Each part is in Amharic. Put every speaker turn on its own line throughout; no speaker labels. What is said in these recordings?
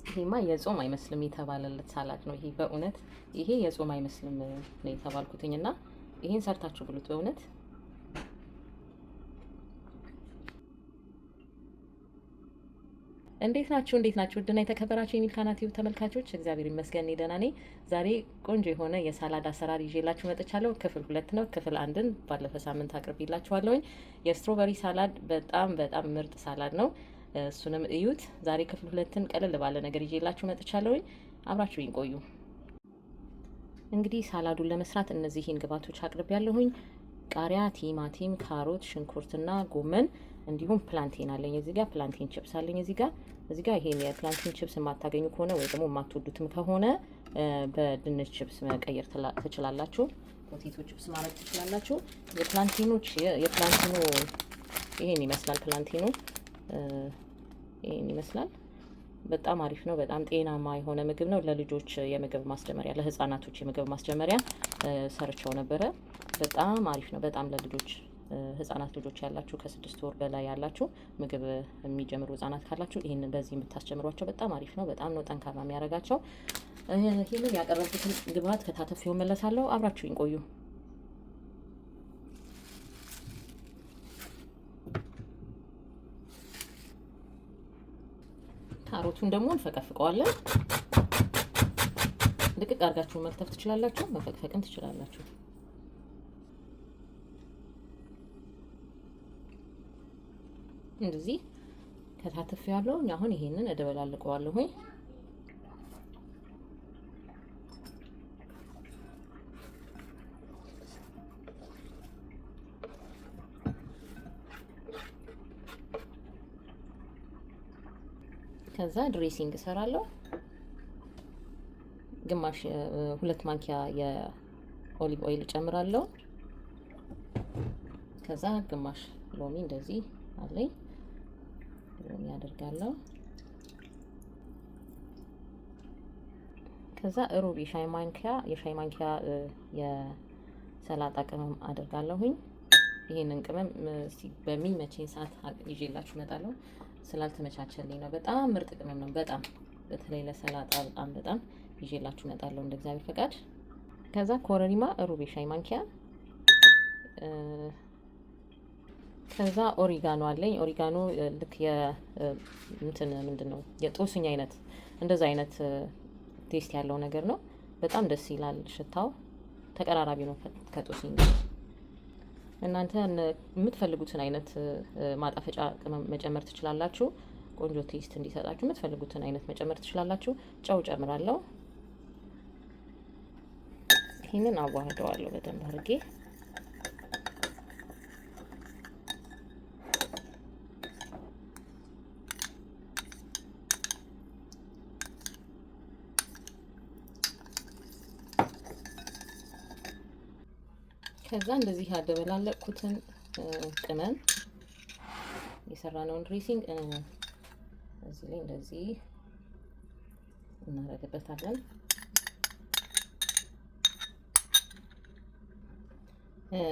ይሄማ የጾም አይመስልም የተባለለት salad ነው። ይሄ በእውነት ይሄ የጾም አይመስልም ነው የተባልኩትኝ እና ይሄን ሰርታችሁ ብሉት በእውነት። እንዴት ናችሁ? እንዴት ናችሁ? ውድና የተከበራችሁ የሚልካና ቲዩብ ተመልካቾች፣ እግዚአብሔር ይመስገን እኔ ደህና ነኝ። ዛሬ ቆንጆ የሆነ የ salad አሰራር ይዤላችሁ መጥቻለሁ። ክፍል ሁለት ነው። ክፍል አንድን ባለፈ ሳምንት አቅርቤላችኋለሁኝ። የ strawberry salad በጣም በጣም ምርጥ salad ነው። እሱንም እዩት። ዛሬ ክፍል ሁለትን ቀለል ባለ ነገር ይዤላችሁ መጥቻለሁኝ። አብራችሁኝ ቆዩ። እንግዲህ salad ኡን ለመስራት እነዚህን ግብአቶች አቅርቤያለሁኝ። ቃሪያ፣ ቲማቲም፣ ካሮት፣ ሽንኩርትና ጎመን እንዲሁም plantain አለኝ እዚህ ጋር plantain chips አለኝ እዚህ ጋር ይሄን የ plantain chips የማታገኙ ከሆነ ወይ ደግሞ የማትወዱትም ከሆነ በድንች ቺፕስ መቀየር ትችላላችሁ። potato chips ማድረግ ትችላላችሁ። የ plantain ኦች የ plantain ኡ ይሄን ይመስላል። plantain ኡ ይሄን ይመስላል። በጣም አሪፍ ነው። በጣም ጤናማ የሆነ ምግብ ነው። ለልጆች የምግብ ማስጀመሪያ፣ ለህፃናቶች የምግብ ማስጀመሪያ ሰርቸው ነበረ። በጣም አሪፍ ነው። በጣም ለልጆች ህጻናት ልጆች ያላችሁ ከ6 ወር በላይ ያላችሁ ምግብ የሚጀምሩ ህጻናት ካላችሁ ይህንን በዚህ የምታስጀምሯቸው በጣም አሪፍ ነው። በጣም ነው ጠንካራ የሚያደርጋቸው። ይህንን ያቀረብኩትን ግብአት ከታተፊው መለሳለሁ። አብራችሁኝ ቆዩ። ካሮቱን ደግሞ እንፈቀፍቀዋለን። ድቅቅ አድርጋችሁ መክተፍ ትችላላችሁ፣ መፈቅፈቅም ትችላላችሁ። እንደዚህ ከታተፍ ያለው አሁን ይሄንን እደበላልቀዋለሁኝ። ከዛ dressing እሰራለሁ። ግማሽ 2 ማንኪያ የ olive oil እጨምራለሁ። ከዛ ግማሽ ሎሚ እንደዚህ አለኝ ሎሚ አደርጋለሁ። ከዛ ሩብ የሻይ ማንኪያ የሰላጣ ቅመም አደርጋለሁኝ። ይሄንን ቅመም በሚመቸኝ ሰዓት ይዤላችሁ እመጣለሁ። ስላልተመቻቸልኝ ነው። በጣም ምርጥ ቅመም ነው። በጣም በተለይ ለሰላጣ በጣም በጣም ይዤላችሁ እመጣለሁ እንደ እግዚአብሔር ፈቃድ። ከዛ ኮረሪማ ሩብ የሻይ ማንኪያ፣ ከዛ oregano አለኝ። Oregano ልክ የእንትን ምንድን ነው የጦስኝ አይነት እንደዛ አይነት taste ያለው ነገር ነው። በጣም ደስ ይላል ሽታው፣ ተቀራራቢ ነው ከጦስኝ ጋር። እናንተ የምትፈልጉትን አይነት ማጣፈጫ ቅመም መጨመር ትችላላችሁ። ቆንጆ taste እንዲሰጣችሁ የምትፈልጉትን አይነት መጨመር ትችላላችሁ። ጨው ጨምራለሁ። ይህንን አዋህደዋለሁ በደንብ አድርጌ። ከዛ እንደዚህ ያደበላለቅኩትን ቅመም የሰራነውን dressing እዚህ ላይ እንደዚህ እናደርግበታለን።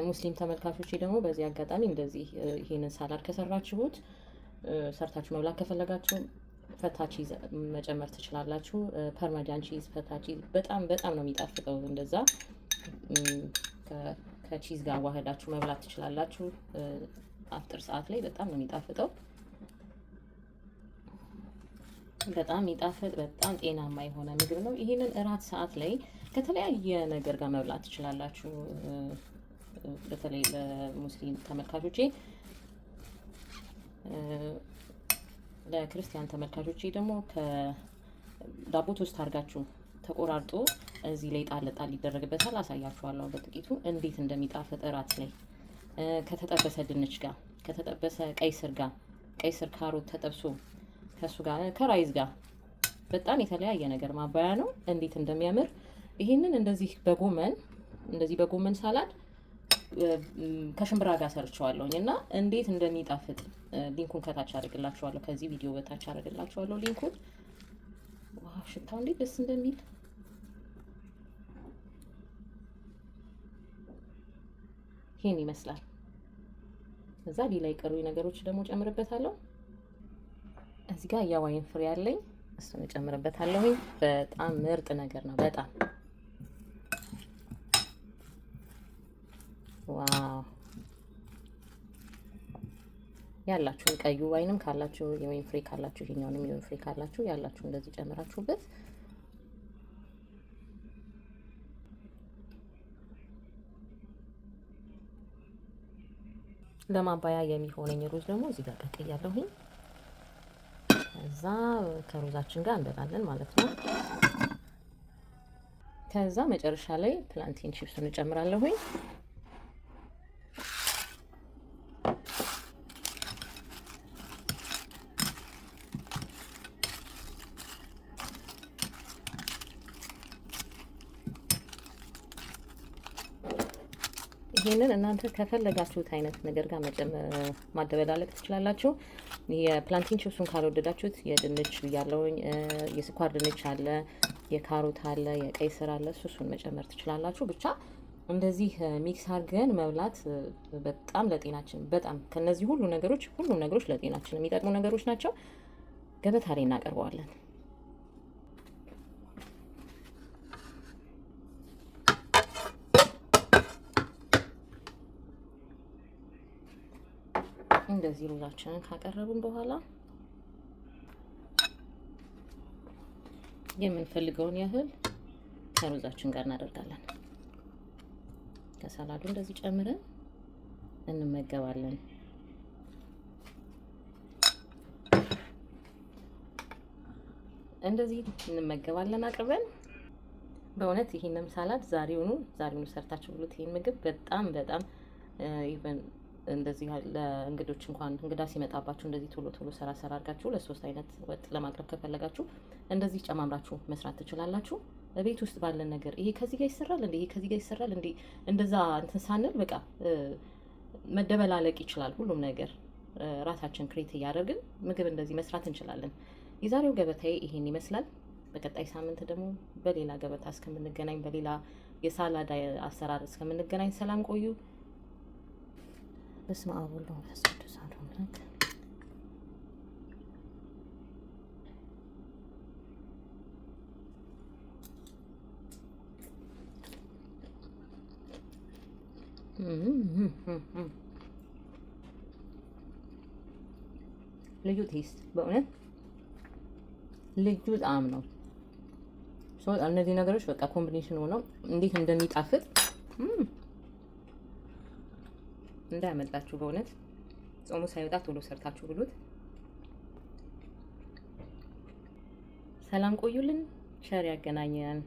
ሙስሊም ተመልካቾቼ ደግሞ በዚህ አጋጣሚ እንደዚህ ይሄንን salad ከሰራችሁት ሰርታችሁ መብላት ከፈለጋችሁ feta cheese መጨመር ትችላላችሁ። Parmesan cheese፣ feta cheese በጣም በጣም ነው የሚጣፍጠው። እንደዛ ከ cheese ጋር አዋህዳችሁ መብላት ትችላላችሁ። አፍጥር ሰዓት ላይ በጣም ነው የሚጣፍጠው። በጣም የሚጣፍጥ በጣም ጤናማ የሆነ ምግብ ነው። ይህንን እራት ሰዓት ላይ ከተለያየ ነገር ጋር መብላት ትችላላችሁ። በተለይ ለሙስሊም ተመልካቾቼ፣ ለክርስቲያን ተመልካቾቼ ደግሞ ከዳቦ toast አድርጋችሁ ተቆራርጦ እዚህ ላይ ጣል ጣል ይደረግበታል። አሳያችኋለሁ በጥቂቱ እንዴት እንደሚጣፍጥ እራት ላይ ከተጠበሰ ድንች ጋር፣ ከተጠበሰ ቀይ ስር ጋር፣ ቀይ ስር ካሮት ተጠብሶ ከሱ ጋር ከ rice ጋር በጣም የተለያየ ነገር ማባያ ነው። እንዴት እንደሚያምር ይህንን እንደዚህ በጎመን salad ከሽምብራ ጋር ሰርቸዋለሁኝ እና እንዴት እንደሚጣፍጥ link ኡን ከታች አደርግላችኋለሁ። ከዚህ ቪዲዮ በታች አደርግላችኋለሁ link ኡን። Wow፣ ሽታው እንዴት ደስ እንደሚል! ይሄን ይመስላል። እዛ ሌላ የቀሩ ነገሮች ደግሞ ጨምርበታለሁ። እዚህ ጋር የ wine ፍሬ አለኝ። እሱን እጨምርበታለሁኝ። በጣም ምርጥ ነገር ነው። በጣም wow! ያላችሁን ቀዩ ወይንም ካላችሁ፣ የወይን ፍሬ ካላችሁ፣ ይሄኛውንም የወይን ፍሬ ካላችሁ ያላችሁ እንደዚህ ጨምራችሁበት። ለማባያ የሚሆነኝ ሩዝ ደግሞ እዚህ ጋር ቀቅያለሁኝ። ከዛ ከሩዛችን ጋር እንበላለን ማለት ነው። ከዛ መጨረሻ ላይ plantain chips ኡን እጨምራለሁኝ። ይሄንን እናንተ ከፈለጋችሁት አይነት ነገር ጋር መጨመር ማደበላለቅ ትችላላችሁ። የ plantain chips ኡን ካልወደዳችሁት የድንች ብያለሁኝ፣ የስኳር ድንች አለ፣ የካሮት አለ፣ የቀይ ስር አለ። እሱን መጨመር ትችላላችሁ። ብቻ እንደዚህ mix አድርገን መብላት በጣም ለጤናችን፣ በጣም ከነዚህ ሁሉ ነገሮች፣ ሁሉም ነገሮች ለጤናችን የሚጠቅሙ ነገሮች ናቸው። ገበታ ላይ እናቀርበዋለን። እንደዚህ ሩዛችንን ካቀረብን በኋላ የምንፈልገውን ያህል ከሩዛችን ጋር እናደርጋለን። ከ salad ኡ እንደዚህ ጨምረን እንመገባለን። እንደዚህ እንመገባለን አቅርበን። በእውነት ይህንም salad ዛሬውኑ ዛሬውኑ ሰርታችሁ ብሉት። ይህን ምግብ በጣም በጣም even እንደዚህ ለእንግዶች እንኳን፣ እንግዳ ሲመጣባችሁ እንደዚህ ቶሎ ቶሎ ሰራ ሰራ አድርጋችሁ ለሶስት አይነት ወጥ ለማቅረብ ከፈለጋችሁ እንደዚህ ጨማምራችሁ መስራት ትችላላችሁ። ቤት ውስጥ ባለን ነገር ይሄ ከዚህ ጋር ይሰራል እንዴ፣ ይሄ ከዚህ ጋር ይሰራል እንዴ፣ እንደዛ እንትን ሳንል በቃ መደበላለቅ ይችላል ሁሉም ነገር። ራሳችን create እያደረግን ምግብ እንደዚህ መስራት እንችላለን። የዛሬው ገበታዬ ይሄን ይመስላል። በቀጣይ ሳምንት ደግሞ በሌላ ገበታ እስከምንገናኝ፣ በሌላ የ salad አሰራር እስከምንገናኝ ሰላም ቆዩ። በስመ አብ ወወልድ ወመንፈስ ቅዱስ አሐዱ አምላክ። ልዩ taste፣ በእውነት ልዩ ጣዕም ነው። እነዚህ ነገሮች በቃ combination ሆነው እንዴት እንደሚጣፍጥ እንዳያመልጣችሁ። በእውነት ጾሙ ሳይወጣ ቶሎ ሰርታችሁ ብሉት። ሰላም ቆዩልን። ቸር ያገናኘን።